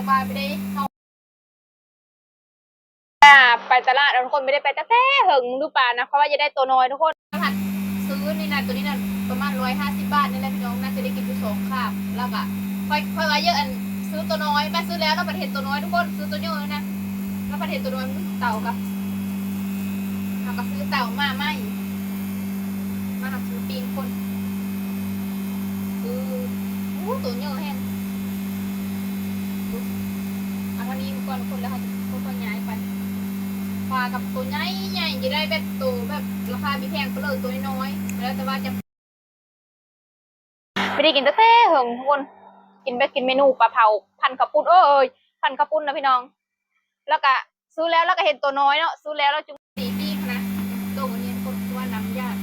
ປາໄປເດ້ ເຮົາ ອ່າ ໄປຕະຫຼາດເນາະທຸກຄົນ ບໍ່ໄດ້ໄປຕັ້ງແຕ່ເຫິງ ດູປານະ ເພາະວ່າຢາກໄດ້ໂຕນ້ອຍທຸກຄົນ. ຄັນຊື້ນີ້ນະ ໂຕນີ້ນະ ປະມານຮ້ອຍຫ້າສິບບາດນີ້ແຫຼະພີ່ນ້ອງ ໜ້າຈະໄດ້ກິນຢູ່ສອງຄາບ. ແລ້ວກະຂ້ອຍ ຂ້ອຍວ່າເຢີະ ອັນ ຊື້ໂຕນ້ອຍ ໄປຊື້ແລ້ວ ແລ້ວບັດເຫັນໂຕນ້ອຍທຸກຄົນ ຊື້ໂຕໃຫຍ່ນະ ແລ້ວບັດເຫັນໂຕນ້ອຍ ມັນເຕົາກະ ເຮົາກະຊື້ເຕົາມາໃໝ່ ມາຫາຊື້ປີ້ງຄົນ. ເອີ ໂອ້ ໂຕໃຫຍ່ແຮງ ເອົາເທົ່ານີ້ກ່ອນທຸກຄົນ ແລ້ວເຮົາຈະຄ່ອຍໆຍ້າຍໄປ. ປາກັບໂຕໃຫຍ່ໆ ຈະໄດ້ແບບໂຕແບບລາຄາມີແພງໄປເລີຍ ໂຕນ້ອຍໆ ແລ້ວແຕ່ວ່າຈະ ບໍ່ໄດ້ກິນຕັ້ງແຕ່ເຫິງທຸກຄົນ ກິນແບບ ກິນເມນູປາເຜົາ ພັນເຂົ້າປຸ້ນ ເອີຍ ພັນເຂົ້າປຸ້ນນະພີ່ນ້ອງ. ແລ້ວກະຊື້ແລ້ວ ແລ້ວກະເຫັນໂຕນ້ອຍເນາະ ຊື້ແລ້ວ ແລ້ວຈຶ່ງ ສີ່ປີນນະ ໂຕບໍ່ແມ່ນຄົນ ຄືວ່ານຳຍາດ.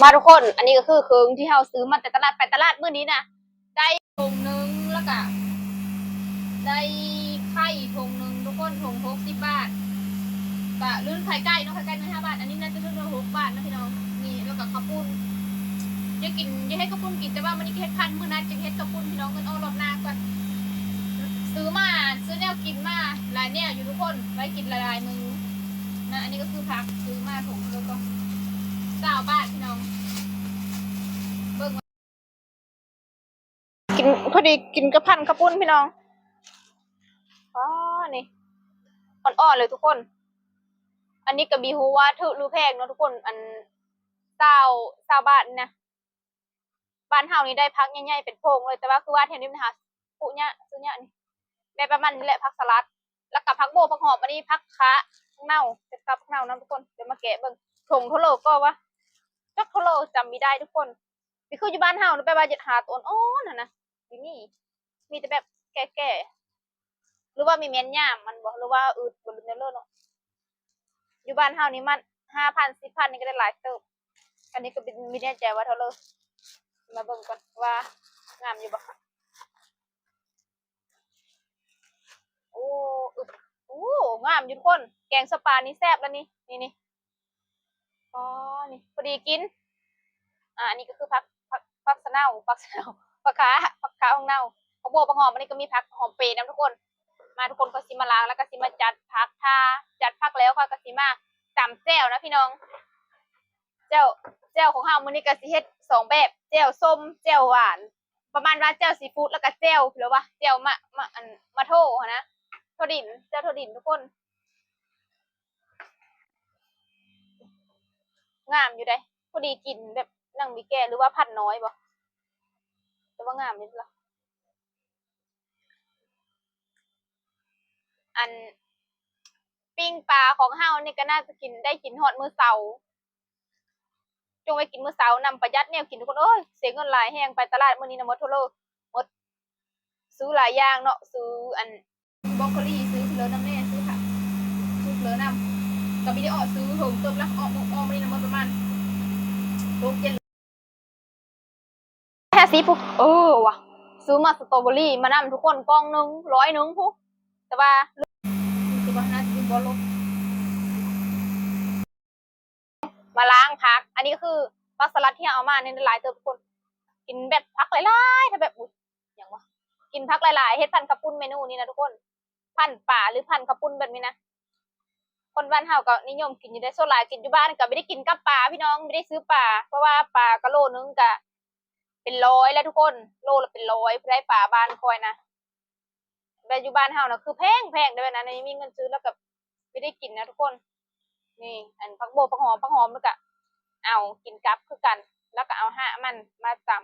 ມາທຸກຄົນ ອັນນີ້ກະຄືເຄື່ອງທີ່ເຮົາຊື້ມາແຕ່ຕະຫຼາດ ໄປຕະຫຼາດມື້ນີ້ນະ ໄດ້ຖົງໜຶ່ງ ແລ້ວກະໄດ້ໄຂ່ຖົງໜຶ່ງທຸກຄົນ ຖົງຫົກສິບບາດ ກະ ຫຼືໄຂ່ໄກ່ເນາະ ໄຂ່ໄກ່ໜ່ວຍຫ້າບາດ ອັນນີ້ໜ້າຈະຖືກກວ່າຫົກບາດນະພີ່ນ້ອງ. ນີ້ ແລ້ວກະເຂົ້າປຸ້ນ ຢາກກິນ ຢາກເຮັດເຂົ້າປຸ້ນກິນ ແຕ່ວ່າມື້ນີ້ກະເຮັດພັນ ມື້ໜ້າຈຶ່ງເຮັດເຂົ້າປຸ້ນພີ່ນ້ອງ ເງິນອອກລອບໜ້າກ່ອນ. ຊື້ມາ ຊື້ແນວກິນມາຫຼາຍແນວຢູ່ທຸກຄົນ ໄວ້ກິນຫຼາຍໆມື້ນະ. ອັນນີ້ກະຄືຜັກ ຊື້ມາຖົງເລີຍກະ ຊາວບາດພີ່ນ້ອງ ເບິ່ງ ກິນ ພໍດີກິນກັບພັນເຂົ້າປຸ້ນພີ່ນ້ອງ. ອໍ ນີ້ ອ່ອນໆເລີຍທຸກຄົນ. ອັນນີ້ກະບໍ່ຮູ້ວ່າຖືກຫຼືແພງເນາະທຸກຄົນ ອັນ ຊາວ ຊາວບາດນີ້ນະ. ບ້ານເຮົານີ້ໄດ້ຜັກໃຫຍ່ໆເປັນໂພງເລີຍ ແຕ່ວ່າຄືວ່າແຖວນີ້ມັນຫາປຸຍາກ ຊື້ຍາກນີ້ ແບບປະມານນີ້ແຫຼະ ຜັກສະຫຼັດ ແລ້ວກະຜັກບົວ ຜັກຫອມ ອັນນີ້ຜັກຄາ ຜັກເນົ່າ ເກັບກັບຜັກເນົ່ານຳທຸກຄົນ. ດຽວມາແກະເບິ່ງ ຖົງເທົ່າໃດກະວ່າ ຈັກເທົ່າໃດ ຈຳບໍ່ໄດ້ທຸກຄົນ. ນີ້ຄືຢູ່ບ້ານເຮົານະ ແບບວ່າຢາກຫາໂຕອ່ອນໆຫັ້ນນະ ບໍ່ມີ ມີແຕ່ແບບແກ່ໆ ຫຼືວ່າມີແມ່ນຍາມມັນບໍ ຫຼືວ່າອຶດບໍ ຫຼືແນວເລີເນາະ. ຢູ່ບ້ານເຮົານີ້ມັນຫ້າພັນ ສິບພັນນີ້ກະໄດ້ຫຼາຍເຕີບ. ອັນນີ້ກະບໍ່ແນ່ໃຈວ່າເທົ່າໃດ ມາເບິ່ງກ່ອນວ່າງາມຢູ່ບໍ່. ໂອ້ ອຶບ ໂອ້ ງາມຢູ່ທຸກຄົນ ແກງຊຳປານີ້ແຊບແລ້ວນີ້ ນີ້ໆ. ອໍ ນີ້ພໍດີກິນ. ອ່າ ອັນນີ້ກະຄືຜັກ ຜັກ ຜັກສະເນົ່າ ຜັກສະເນົ່າ ຜັກຄາ ຜັກຄາຂອງເນົ່າ ຜັກບົວ ຜັກຫອມ. ອັນນີ້ກະມີຜັກຫອມເປນຳທຸກຄົນ. ມາທຸກຄົນ ຂ້ອຍຊິມາລ້າງ ແລ້ວກະຊິມາຈັດຜັກ ຖ້າຈັດຜັກແລ້ວຂ້ອຍກະຊິມາຕຳແຈ່ວນະພີ່ນ້ອງ. ແຈ່ວ ແຈ່ວຂອງເຮົາມື້ນີ້ກະຊິເຮັດສອງແບບ ແຈ່ວສົ້ມ ແຈ່ວຫວານ ປະມານວ່າແຈ່ວຊີຟູດ ແລ້ວກະແຈ່ວ ຫຼືວ່າແຈ່ວມະ ມະ ອັນ ມະໂທຫັ້ນນະ ຖົ່ວດິນ ແຈ່ວຖົ່ວດິນທຸກຄົນ. ງາມຢູ່ເດ້ ພໍດີກິນແບບໜັງມີແກ່ ຫຼືວ່າພັນນ້ອຍບໍ ແຕ່ວ່າງາມຢູ່ລະ. ອັນ ປີ້ງປາຂອງເຮົານີ້ກະໜ້າຈະກິນ ໄດ້ກິນຮອດມື້ເສົາ ຈົ່ງໄວ້ກິນມື້ເສົານຳ ປະຢັດແນວກິນທຸກຄົນເອີຍ. ເສຍເງິນຫຼາຍແຮງ ໄປຕະຫຼາດມື້ນີ້ນະ ໝົດເທົ່າໃດ ໝົດ ຊື້ຫຼາຍຢ່າງເນາະ ຊື້ອັນ ບຣອກໂຄລີ ຊື້ເລີນຳແດ່ ຊື້ຜັກ ຊື້ເລີນຳ ກະມີໄດ້ອອກຊື້ເຖິງເຕີບລະ ອອກ ອອກມື້ນີ້ນະ ໝົດປະມານຫົກເຈັດ ຫ້າສິບ ເອີ ວ່າ ຊື້ໝາກສະຕໍເບີຣີມານຳທຸກຄົນ ກ່ອງໜຶ່ງ ຮ້ອຍໜຶ່ງພຸ້ນ ແຕ່ວ່າ ຄືວ່າໜ້າຈະບໍ່ລົດ. ມາລ້າງຜັກ ອັນນີ້ກະຄືຜັກສະຫຼັດທີ່ເຮົາເອົາມານີ້ຫຼາຍເຕີບທຸກຄົນ ກິນແບບຜັກຫຼາຍໆ ຖ້າແບບ ຫຍັງວະ ກິນຜັກຫຼາຍໆ ເຮັດພັນເຂົ້າປຸ້ນເມນູນີ້ນະທຸກຄົນ ພັນປາ ຫຼືພັນເຂົ້າປຸ້ນແບບນີ້ນະ. ຄົນບ້ານເຮົາກະນິຍົມກິນຢູ່ເດ້ ສ່ວນຫຼາຍກິນຢູ່ບ້ານ ກະບໍ່ໄດ້ກິນກັບປາພີ່ນ້ອງ ບໍ່ໄດ້ຊື້ປາ ເພາະວ່າປາກະໂລໜຶ່ງກະເປັນຮ້ອຍແລ້ວທຸກຄົນ ໂລລະເປັນຮ້ອຍ ຜູ້ໃດປາບ້ານຂ້ອຍນະ. ແບບຢູ່ບ້ານເຮົານະຄືແພງໆ ແບບນັ້ນ ບໍ່ມີເງິນຊື້ ແລ້ວກະບໍ່ໄດ້ກິນນະທຸກຄົນ. ນີ້ ອັນ ຜັກບົວ ຜັກຫອມ ຜັກຫອມ ແລ້ວກະເອົາກິນກັບຄືກັນ ແລ້ວກະເອົາຮາກມັນມາຕຳ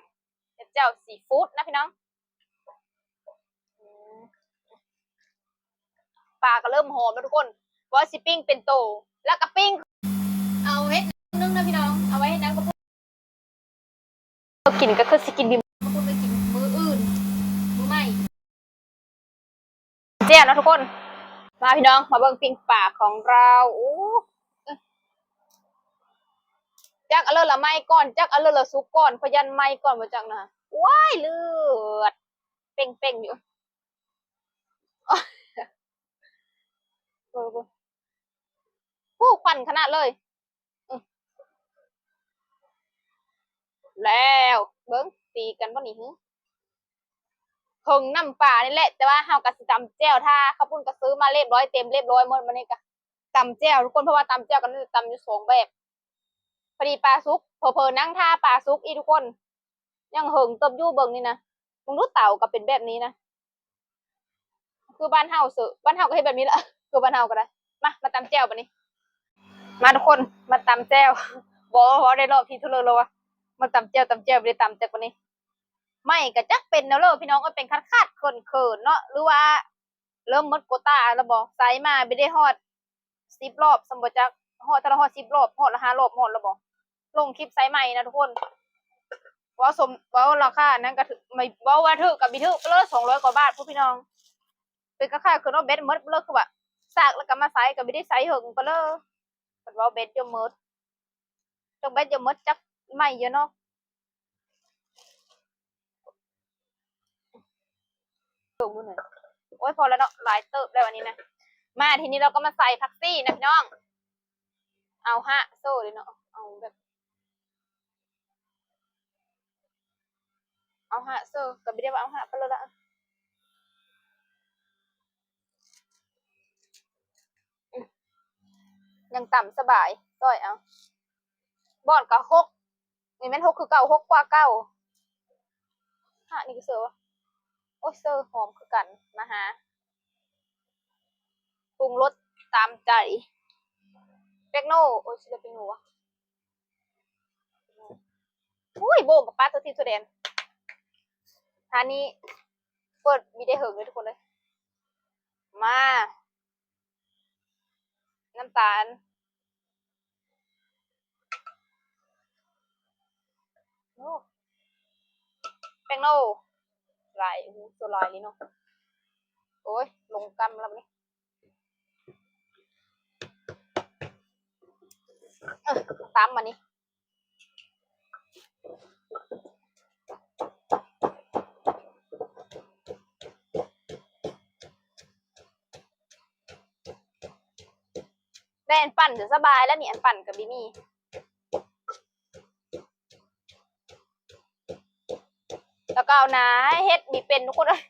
ເຮັດແຈ່ວຊີຟູດນະພີ່ນ້ອງ. ອືມ ປາກະເລີ່ມຫອມແລ້ວທຸກຄົນ ວ່າຊິປີ້ງເປັນໂຕ ແລ້ວກະປີ້ງ ເອົາເຮັດໜຶ້ງນະພີ່ນ້ອງ ເອົາໄວ້ເຮັດນ້ຳເຂົ້າປຸ້ນ ກິນກະຄືຊິກິນ ເຂົ້າປຸ້ນໄວ້ກິນມື້ອື່ນ ມື້ໃໝ່. ແຈ່ວເນາະທຸກຄົນ ມາພີ່ນ້ອງ ມາເບິ່ງປີ້ງປາຂອງເຮົາ. ໂອ້ ຈັກອັນເລີດລະໄໝ້ກ່ອນ ຈັກອັນເລີດລະສຸກກ່ອນ ຂ້ອຍຢ້ານໄໝ້ກ່ອນບໍ່ຈັກນະ. ວ້າຍ ເລືອດເປ່ງໆຢູ່ ເບິ່ງ ເບິ່ງ ໂອ້ ຄວັນຂະໜາດເລີຍ. ອື ແລ້ວ ເບິ່ງ ຕີກັນບໍ່ນີ້ຫື? ເຖິງນ້ຳປານີ້ແຫຼະ ແຕ່ວ່າເຮົາກໍຊິຕຳແຈ່ວ ຖ້າເຂົ້າປຸ້ນກໍຊື້ມາລຽບຮ້ອຍ ເຕັມລຽບຮ້ອຍໝົດ. ບັດນີ້ກໍຕຳແຈ່ວທຸກຄົນ ເພາະວ່າຕຳແຈ່ວກໍໜ້າຈະຕຳຢູ່ສອງແບບ ພໍດີປາສຸກ ເຜີໆນັ່ງຖ້າປາສຸກອີກທຸກຄົນ ຍັງເຫິງເຕີບຢູ່. ເບິ່ງນີ້ນະ ເບິ່ງດູ ເຕົາກໍເປັນແບບນີ້ນະ ຄືບ້ານເຮົາເສີ ບ້ານເຮົາກໍເຮັດແບບນີ້ລະ ຄືບ້ານເຮົາກໍໄດ້. ມາ ມາຕຳແຈ່ວບັດນີ້ ມາທຸກຄົນ ມາຕຳແຈ່ວ. ບໍ່ ເວົ້າໄດ້ຮອບທີ່ເທົ່າໃດແລ້ວວະ ມາຕຳແຈ່ວ ຕຳແຈ່ວ ບໍ່ໄດ້ຕຳຈັກປານນີ້. ໄມ້ກໍຈັກເປັນແນວເລີພີ່ນ້ອງເອີຍ ເປັນຂາດໆເຂີນໆເນາະ ຫຼືວ່າເລີ່ມໝົດໂກຕາແລ້ວບໍ? ໃຊ້ມາບໍ່ໄດ້ຮອດສິບລອບຊ້ຳບໍ່ຈັກ ຮອດເທົ່າໃດ ຮອດສິບລອບ ຮອດລະຫ້າລອບ ຮອດແລ້ວບໍ? ລົງຄລິບໃຊ້ໃໝ່ນະທຸກຄົນ. ເວົ້າສົມ ເວົ້າລາຄາອັນນັ້ນກໍຖືກ ເວົ້າວ່າຖືກກໍບໍ່ຖືກ ເປີລະສອງຮ້ອຍກວ່າບາດພຸ້ນພີ່ນ້ອງ. ເປັນຄ້າຍໆຄືເນາະ ແບັດໝົດເລີຍ ຄືວ່າສາກແລ້ວກໍມາໃຊ້ ກໍບໍ່ໄດ້ໃຊ້ເຫິງປານເລີຍ. ເພິ່ນເວົ້າແບັດຢ່າໝົດ ຕ້ອງແບັດຢ່າໝົດຈັກໄມ້ຢູ່ເນາະ. ໂອ້ຍ ພໍແລ້ວເນາະ ຫຼາຍເຕີບແລ້ວອັນນີ້ນະ. ມາ ທີນີ້ເຮົາກໍມາໃສ່ຜັກຊີນະພີ່ນ້ອງ. ເອົາຮະໂຊເດ້ເນາະ ເອົາແບບ ເອົາຮະເຊີ ກໍບໍ່ໄດ້ວ່າເອົາຮະໄປໂລດລະ. ອືມ ຍັງຕຳສະບາຍ ຊອຍເອົາ. ບ່ອນກໍຫົກ ນີ້ແມ່ນຫົກຄືເກົ່າ ຫົກກວ່າເກົ່າ. ຮະນີ້ກໍເຊີ ໂອ້ຍ ເຊີຫອມຄືກັນ ມາຫາ ປຸງລົດຕາມໃຈ. ແປກໂນ ໂອ້ຍ ຊິໄດ້ແປກໂນວະ? ໂອ້ຍ ໂບກກັບປາໂຕທີ່ໂຕແດນ. ທ່ານີ້ເປີດມີໄດ້ເຫິງເລີຍທຸກຄົນເລີຍ. ມາ ນ້ຳຕານ ໂອ້ ແປ້ງໂລ ຫຼາຍ ໂອ້ ສ່ວນຫຼາຍເລີຍເນາະ. ໂອ້ຍ ລົງກຳແລ້ວບັດນີ້ ເອີ ຕຳມານີ້. ໄດ້ອັນປັ່ນຈະສະບາຍແລ້ວນີ້ ອັນປັ່ນກໍບໍ່ມີ. ແລ້ວກໍເອົານາ ເຮັດບໍ່ເປັນທຸກຄົນເອີຍ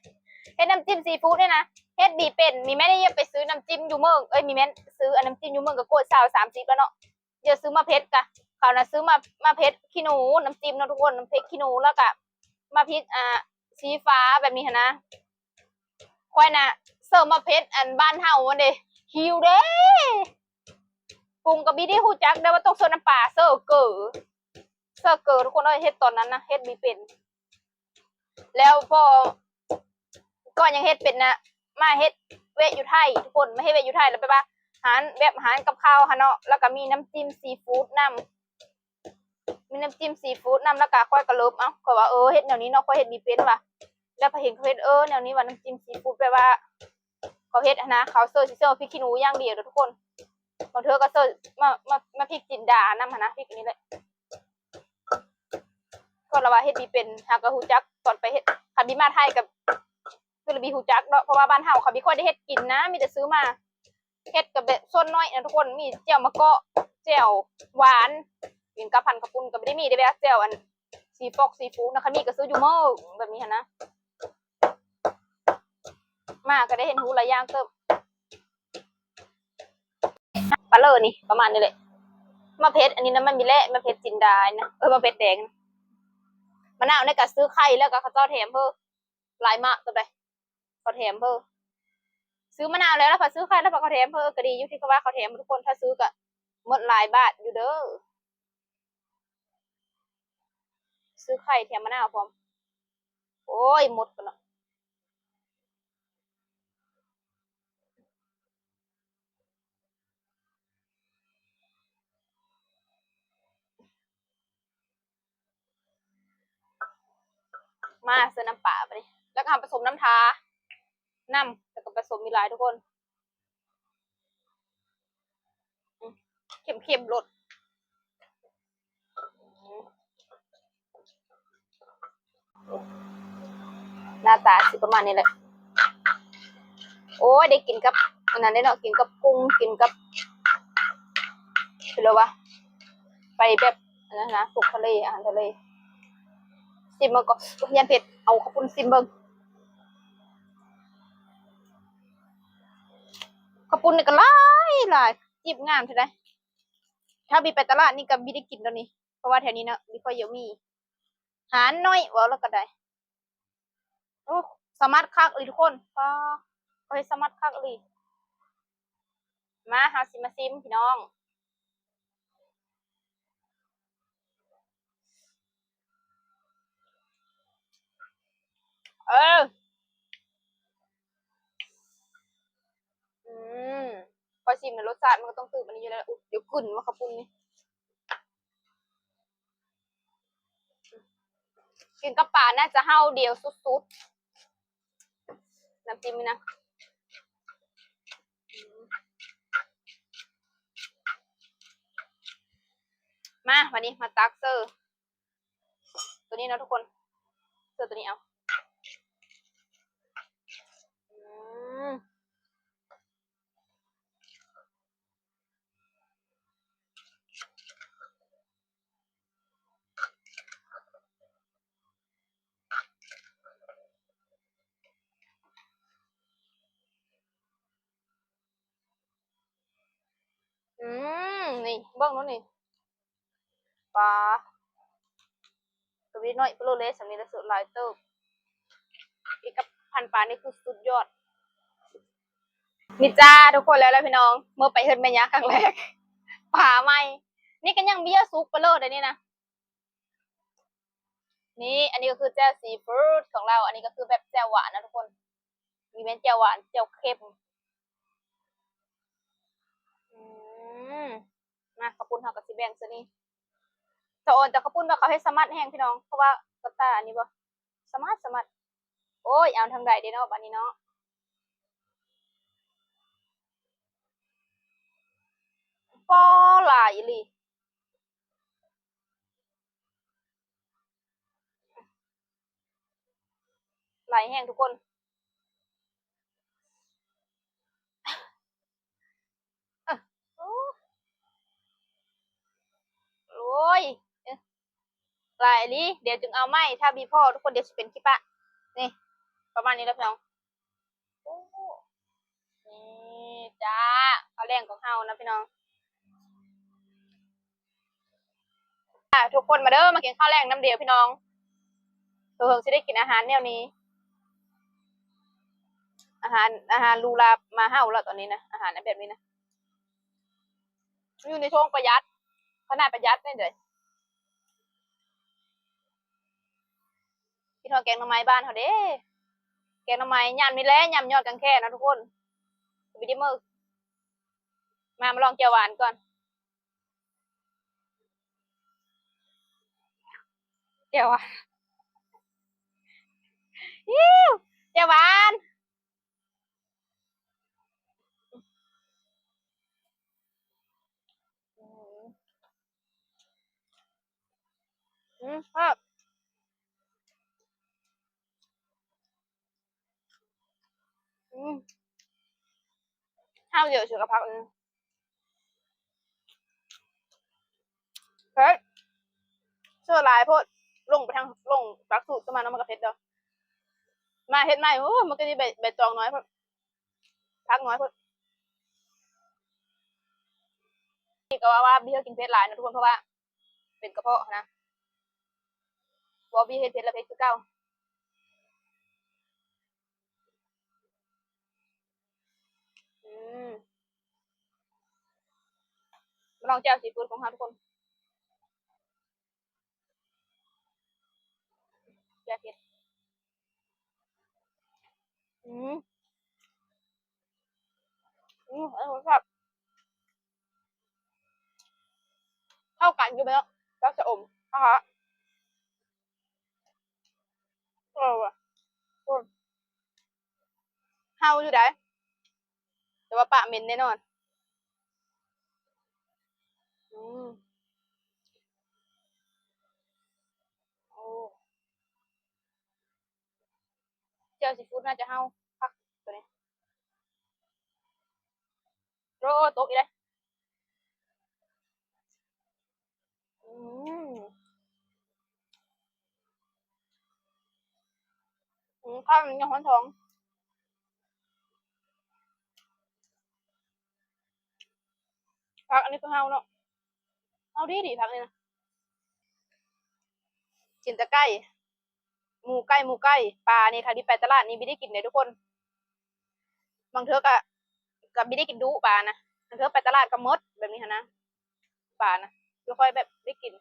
ເຮັດນ້ຳຈິ້ມຊີຟູດນີ້ນະ ເຮັດບໍ່ເປັນ. ມີແມ່ນໄດ້ຢາກໄປຊື້ນ້ຳຈິ້ມຢູ່ເມືອງ ເອີຍ ມີແມ່ນຊື້ອັນນ້ຳຈິ້ມຢູ່ເມືອງກໍກວດຊາວ ສາມສິບແລ້ວເນາະ. ເຈົ້າຊື້ມາເຜັດກະ ເຂົານະຊື້ມາ ມາເຜັດຂີ້ໜູ ນ້ຳຈິ້ມເນາະທຸກຄົນ ນ້ຳເຜັດຂີ້ໜູ ແລ້ວກະມາພິກ ອ່າ ຊີ້ຟ້າແບບນີ້ຫັ້ນນະ. ຂ້ອຍນະເສີມມາເຜັດອັນບ້ານເຮົາຫັ້ນເດ້ ຫິວເດ້ ປຸງກໍບໍ່ໄດ້ຮູ້ຈັກເດ້ວ່າຕ້ອງເສີມນ້ຳປາ ເສີເກີ ເສີເກີ ທຸກຄົນເອີຍ ເຮັດຕອນນັ້ນນະ ເຮັດບໍ່ເປັນ. ແລ້ວພໍ ກ່ອນຍັງເຮັດເປັນນະ ມາເຮັດວຽກຢູ່ໄທ ທຸກຄົນ ມາເຮັດວຽກຢູ່ໄທ ແລ້ວແບບວ່າຮ້ານ ແບບຮ້ານກັບຂ້າວຫັ້ນເນາະ ແລ້ວກໍມີນ້ຳຈິ້ມຊີຟູດນຳ ມີນ້ຳຈິ້ມຊີຟູດນຳ ແລ້ວກໍຂ້ອຍກໍເລີບ ເອົ້າ ຂ້ອຍວ່າ ເອີ ເຮັດແນວນີ້ເນາະ ຂ້ອຍເຮັດບໍ່ເປັນວ່າ ແລ້ວໄປເຫັນເຂົາເຮັດ ເອີ ແນວນີ້ວ່ານ້ຳຈິ້ມຊີຟູດ ແບບວ່າເຂົາເຮັດຫັ້ນນະ ເຂົາເສີມ ຊິເສີມພິກຂີ້ໜູຢ່າງດຽວເດີ້ທຸກຄົນ ບາງເທື່ອກໍເສີມ ມາ ມາ ມາພິກຈິນດານຳຫັ້ນນະ ພິກອັນນີ້ແຫຼະ. ກໍລະວ່າເຮັດບໍ່ເປັນ ຫາກໍຮູ້ຈັກຕອນໄປເຮັດ ຄັນບິມາໄທກໍຄືລະບິຮູ້ຈັກເນາະ ເພາະວ່າບ້ານເຮົາເຂົາບໍ່ຄ່ອຍໄດ້ເຮັດກິນນະ ມີແຕ່ຊື້ມາ ເຮັດກໍແບບສ່ວນໜ້ອຍນະທຸກຄົນ ມີແຈ່ວມະເກາະ ແຈ່ວຫວານ ກິນກັບພັນເຂົ້າປຸ້ນກໍບໍ່ໄດ້ມີເດ້ ແບບແຈ່ວອັນຊີຟອກຊີຟູດນະ ຄັນມີກໍຊື້ຢູ່ເມືອງແບບນີ້ຫັ້ນນະ. ມາກໍໄດ້ຮຽນຮູ້ຫຼາຍຢ່າງເຕີບ. ປາເລີນີ້ປະມານນີ້ແຫຼະ ມາເຜັດ ອັນນີ້ນະ ມັນມີແຫຼະ ມາເຜັດຈິນດານະ ເອີ ມາເຜັດແດງ ມະນາວນີ້ກະຊື້ໄຂ່ແລ້ວກະເຂົາເຈົ້າແຖມເພິ່ນ ຫຼາຍມາກເຕີບໃດ ເຂົາແຖມເພິ່ນ ຊື້ມະນາວແລ້ວ ແລ້ວພາຊື້ໄຂ່ ແລ້ວພາເຂົາແຖມເພິ່ນ ກະດີຢູ່ທີ່ເຂົາວ່າເຂົາແຖມທຸກຄົນ ຖ້າຊື້ກະໝົດຫຼາຍບາດຢູ່ເດີ້. ຊື້ໄຂ່ແຖມມະນາວພ້ອມ ໂອ້ຍ ໝົດກັນເນາະ. ມາ ໃສ່ນ້ຳປາບາດນີ້ ແລ້ວກໍເອົາປະສົມນ້ຳທານຳ ແລ້ວກໍປະສົມອີກຫຼາຍທຸກຄົນ. ອືມ ເຄັມໆໂລດ ອືມ ໜ້າຕາຊິປະມານນີ້ແຫຼະ. ໂອ້ຍ ໄດ້ກິນກັບອັນນັ້ນເດ້ເນາະ ກິນກັບກຸ້ງ ກິນກັບ ເປັນແລ້ວວະ ໄປແບບອັນນັ້ນນະ ພວກທະເລ ອາຫານທະເລ. ຊິມເບິ່ງກ່ອນ ໂອ້ຍ ຢ້ານເຜັດ ເອົາເຂົ້າປຸ້ນຊິມເບິ່ງ. ປຸ້ນນີ້ກໍຫຼາຍໆ ຈີບງາມເທົ່າໃດ. ຖ້າບີໄປຕະຫຼາດນີ້ກໍບີໄດ້ກິນໂຕນີ້ ເພາະວ່າແຖວນີ້ເນາະ ບີຄ່ອຍຢາກມີຮ້ານນ້ອຍ ເວົ້າແລ້ວກໍໄດ້. ໂອ້ ສະໝາດຄັກອີ່ຫຼີທຸກຄົນ. ປ້າ ເຂົາເຮັດສະໝາດຄັກອີ່ຫຼີ. ມາ ເຮົາຊິມາຊີມພີ່ນ້ອງ. ເອີ ອືມ ຂ້ອຍຊີມແລ້ວລົດຊາດມັນກໍຕ້ອງຕື່ມອັນນີ້ຢູ່ແລ້ວ. ອຸ້ຍ ດຽວກຶ້ນວ່າເຂົ້າປຸ້ນນີ້ ກິນກັບປາໜ້າຈະເຮົາດຽວສຸດໆ. ນ້ຳຈິ້ມນີ້ນະ ມາ ບາດນີ້ມາຕັກເສີໂຕນີ້ເນາະທຸກຄົນ. ເສີໂຕນີ້ເອົາ. ອືມ ອືມ ນີ້ເບິ່ງດູນີ້ ປາ ໂຕເລັກນ້ອຍໂປໂລເລ ສ່ຳນີ້ລະ ສຸດຫຼາຍເຕີບ. ກິນກັບພັນປານີ້ຄືສຸດຍອດ. ນີ້ຈ້າທຸກຄົນ ແລ້ວແຫຼະພີ່ນ້ອງ ເມື່ອໄປເຮືອນແມ່ຍ່າຄັ້ງແລກ ປາໃໝ່ ນີ້ກໍຍັງບໍ່ສຸກປານໃດນີ້ນະ. ນີ້ ອັນນີ້ກໍຄືແຈ່ວຊີຟູດຂອງລາວ ອັນນີ້ກໍຄືແບບແຈ່ວຫວານນະທຸກຄົນ. ນີ້ແມ່ນແຈ່ວຫວານ ແຈ່ວເຄັມ. ອືມ ມາ ເຂົ້າປຸ້ນເຮົາກໍຊິແບ່ງຊະນີ້ ສະອອນແຕ່ເຂົ້າປຸ້ນວ່າເຂົາເຮັດສະໝັດແຮງພີ່ນ້ອງ ເພາະວ່າກະຕ່າອັນນີ້ບໍ່ ສະໝັດ ສະໝັດ. ໂອ້ຍ ເອົາທາງໃດເດເນາະ ບາດນີ້ເນາະ. ປໍ ຫຼາຍອີ່ຫຼີ. ຫຼາຍແຮງທຸກຄົນ. ເອີ ໂອ້ ໂອ້ຍ ເອີ ຫຼາຍອີ່ຫຼີ. ດຽວຈຶ່ງເອົາໃໝ່ ຖ້າມີພໍ້ທຸກຄົນ ດຽວຊິເປັນຂີ້ປະ. ນີ້ ປະມານນີ້ແຫຼະພີ່ນ້ອງ. ໂອ້ ນີ້ຈ້າ ເຂົ້າແລງຂອງເຮົານະພີ່ນ້ອງ. ອ່າ ທຸກຄົນມາເດີ ມາກິນເຂົ້າແລງນຳດຽວພີ່ນ້ອງ. ເພິ່ງຊິໄດ້ກິນອາຫານແນວນີ້ ອາຫານ ອາຫານຫຼູຫຼາມາເຮົາແລ້ວຕອນນີ້ນະ ອາຫານແບບນີ້ນະ. ຢູ່ໃນຊ່ວງປະຢັດ ຂະໜາດປະຢັດນີ້ເດ້. ກິນຮອດແກງໜໍ່ໄມ້ບ້ານເຮົາເດ້. ແກງໜໍ່ໄມ້ຍາມນີ້ແຫຼະ ຍາມຍອດກາງແຂ້ນເນາະທຸກຄົນ. ບໍ່ໄດ້ມື້ ມາ ມາລອງແຈ່ວຫວານກ່ອນ. ແຈ່ວຫວານ ອິ້ວ ແຈ່ວຫວານ. ອືມ ອືມ ແຊບ. ອືມ ເຮົາດຽວຊິກັບຜັກ ອືມ ເຜັດ ເສື້ອຫຼາຍໂພດ ລົງໄປທາງ ລົງປັກສູດຂຶ້ນມາເນາະ ມັນກໍເຜັດດອກ. ມາເຮັດໃໝ່ ໂອ້ ມັນກໍຊິໃບ ໃບຕອງນ້ອຍໂພດ ຜັກນ້ອຍໂພດ. ນີ້ກໍວ່າ ວ່າບໍ່ຢາກກິນເຜັດຫຼາຍນະທຸກຄົນ ເພາະວ່າ ເປັນກະເພາະຫັ້ນນະ. ບໍ່ມີເຮັດເຜັດລະເຜັດຄືເກົ່າ. ອືມ ມາລອງແຈ່ວຊີຟູດຂອງເຮົາທຸກຄົນ. ແຈ່ວເຜັດ ອືມ ອືມ ອັນນີ້ແຊບ. ເຂົ້າກັນຢູ່ແລ້ວ ແລ້ວຊະອົມ ອາຮະ ເອີວ່າ ເຮົາຢູ່ໃດ ແຕ່ວ່າປາກເໝັນແນ່ນອນ. ອືມ ໂອ້ ແຈ່ວຊີຟູດໜ້າຈະເຮົາຄັກໂຕນີ້. ໂອ້ ຕົກອີກແລ້ວ. ອືມ ອືມ ຂ້າວມັນຍັງຮ້ອນທ້ອງ. ຜັກອັນນີ້ຄືເຮົາເນາະ ເຮົາດີໆ ຜັກນີ້ນະ. ກິນແຕ່ໄກ່ ໝູໄກ່ ໝູໄກ່ ປານີ້ ຄັນໄປຕະຫຼາດນີ້ບໍ່ໄດ້ກິນເດ້ທຸກຄົນ. ບາງເທື່ອກະ ກະບໍ່ໄດ້ກິນດຸປານະ ບາງເທື່ອໄປຕະຫຼາດກະໝົດແບບນີ້ຫັ້ນນະ ປານະ ບໍ່ຄ່ອຍແບບໄດ້ກິນ.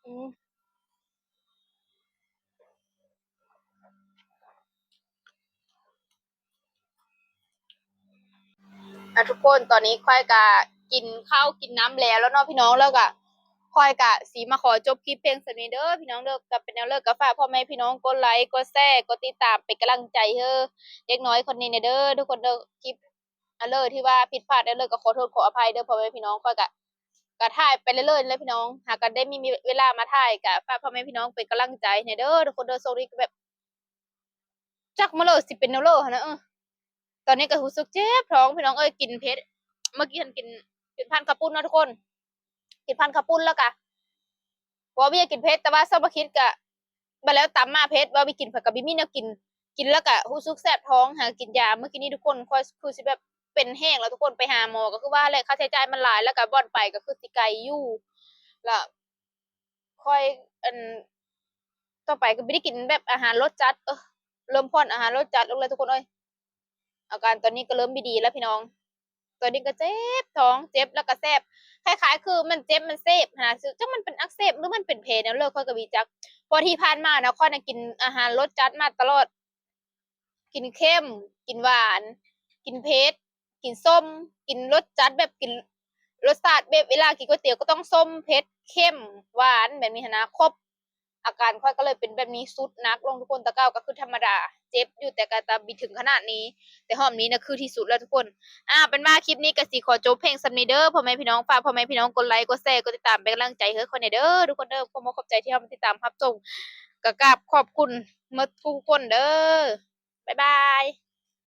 ອືມ ອ່ະ ທຸກຄົນ ຕອນນີ້ຂ້ອຍກະກິນເຂົ້າກິນນ້ຳແລ້ວ ແລ້ວເນາະພີ່ນ້ອງ ແລ້ວກະຂ້ອຍກະຊິມາຂໍຈົບຄລິບພຽງສ່ຳນີ້ເດີພີ່ນ້ອງເດີ. ກະເປັນແນວໃດກະຝາກພໍ່ແມ່ພີ່ນ້ອງກົດໄລ ກົດແຊ ກົດຕິດຕາມເປັນກຳລັງໃຈໃຫ້ເດັກນ້ອຍຄົນນີ້ແດ່ເດີທຸກຄົນເດີ. ຄລິບອັນເລີທີ່ວ່າຜິດພາດແນວເລີກະຂໍໂທດຂໍອະໄພເດີພໍ່ແມ່ພີ່ນ້ອງ. ຂ້ອຍກະ ກະຖ່າຍໄປເລື້ອຍໆແຫຼະພີ່ນ້ອງ ຫາກະໄດ້ມີເວລາມາຖ່າຍ ກະຝາກພໍ່ແມ່ພີ່ນ້ອງເປັນກຳລັງໃຈໃຫ້ເດີທຸກຄົນເດີ. ຊ່ວງນີ້ກະແບບ ຈັກມື້ເລີຊິເປັນແນວເລີຫັ້ນນະ ເອີ ຕອນນີ້ກະຮູ້ສຶກເຈັບທ້ອງພີ່ນ້ອງເອີຍ ກິນເຜັດ ເມື່ອກີ້ຫັ້ນກິນ ກິນຜ່ານເຂົ້າປຸ້ນເນາະທຸກຄົນ ກິນຜ່ານເຂົ້າປຸ້ນ ແລ້ວກະ ເວົ້າບໍ່ຢາກກິນເຜັດ ແຕ່ວ່າເຊົ້າມາຄິດກະ ບາດແລ້ວຕຳມາເຜັດ ເວົ້າບໍ່ກິນ ຂ້ອຍກະບໍ່ມີແນວກິນ ກິນແລ້ວກະຮູ້ສຶກແສບທ້ອງ ຫາກິນຢາ. ເມື່ອກີ້ນີ້ທຸກຄົນ ຂ້ອຍຄືຊິແບບເປັນແຮງແລ້ວທຸກຄົນ ໄປຫາໝໍກະຄືວ່າແຫຼະ ຄ່າໃຊ້ຈ່າຍມັນຫຼາຍ ແລ້ວກະບ່ອນໄປກະຄືຊິໄກຢູ່ ລະ ຂ້ອຍ ອັນ ຕໍ່ໄປກະບໍ່ໄດ້ກິນແບບອາຫານລົດຈັດ ເອີ ເລີ່ມຜ່ອນອາຫານລົດຈັດລົງແລ້ວທຸກຄົນເອີຍ. ອາການຕອນນີ້ກະເລີ່ມບໍ່ດີແລ້ວພີ່ນ້ອງ ຕອນນີ້ກະເຈັບທ້ອງ ເຈັບແລ້ວກະແສບ ຄ້າຍໆຄືມັນເຈັບມັນເສບຫັ້ນນະ ຈັກມັນເປັນອັກເສບ ຫຼືມັນເປັນແຜແນວເລີ ຂ້ອຍກະບໍ່ຈັກ. ເພາະທີ່ຜ່ານມານະ ຂ້ອຍນະກິນອາຫານລົດຈັດມາຕະຫຼອດ ກິນເຄັມ ກິນຫວານ ກິນເຜັດ ກິນສົ້ມ ກິນລົດຈັດ ແບບກິນລົດຊາດ ແບບເວລາກິນກ໋ວຍຕຽວກະຕ້ອງສົ້ມ ເຜັດ ເຄັມ ຫວານ ແບບນີ້ຫັ້ນນະ ຄົບ. ອາການຂ້ອຍກະເລີຍເປັນແບບນີ້ ສຸດໜັກລົງທຸກຄົນ. ແຕ່ເກົ່າກະຄືທຳມະດາ ເຈັບຢູ່ ແຕ່ກະບໍ່ເຖິງຂະໜາດນີ້ ແຕ່ຮອບນີ້ນະຄືທີ່ສຸດແລ້ວທຸກຄົນ. ອາ ເປັນວ່າຄລິບນີ້ກະຊິຂໍຈົບພຽງສ່ຳນີ້ເດີພໍ່ແມ່ພີ່ນ້ອງ ຝາກພໍ່ແມ່ພີ່ນ້ອງກົດໄລ ກົດແຊ ກົດຕິດຕາມເປັນກຳລັງໃຈໃຫ້ຂ້ອຍແດ່ເດີທຸກຄົນເດີ. ຂໍຂອບໃຈທີ່ເຂົ້າມາຕິດຕາມຮັບຊົມ ກະກາບຂອບຄຸນໝົດທຸກຄົນເດີ. ບາຍບາຍ.